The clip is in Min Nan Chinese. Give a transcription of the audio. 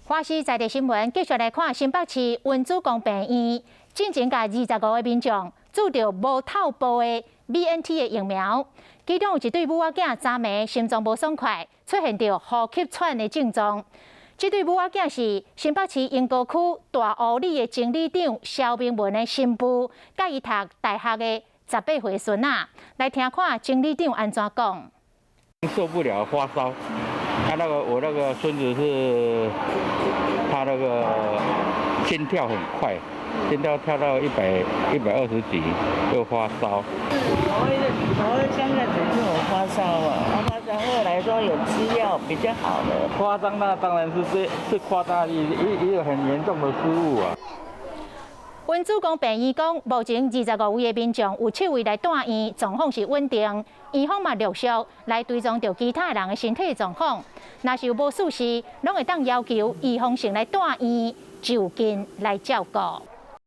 華視在地新聞繼續來看新北市溫主公病院，進前共25個民眾注著無透報的 BNT 的疫苗，其中有一對母仔囝昨暝心臟無爽快，出現著呼吸喘的症狀。這對母仔囝是新北市鶯歌區大湖里的整理長蕭明文的新婦，佮伊讀大學的18歲孫仔。來聽看整理長按怎講。受不了發燒，他那個我那個孫子是，他那個心跳很快，心跳跳到120幾，又發燒。我剛開始就有發燒啊，發燒後來說有吃藥比較好了。誇張那當然是這是誇大一個很嚴重的失誤啊。溫主公病院講，目前25位的民眾有七位來住院，狀況是穩定。院方嘛陸續來追蹤著其他人的身體狀況，若是有無舒適，攏會當要求預防性來住院，就近來照顧。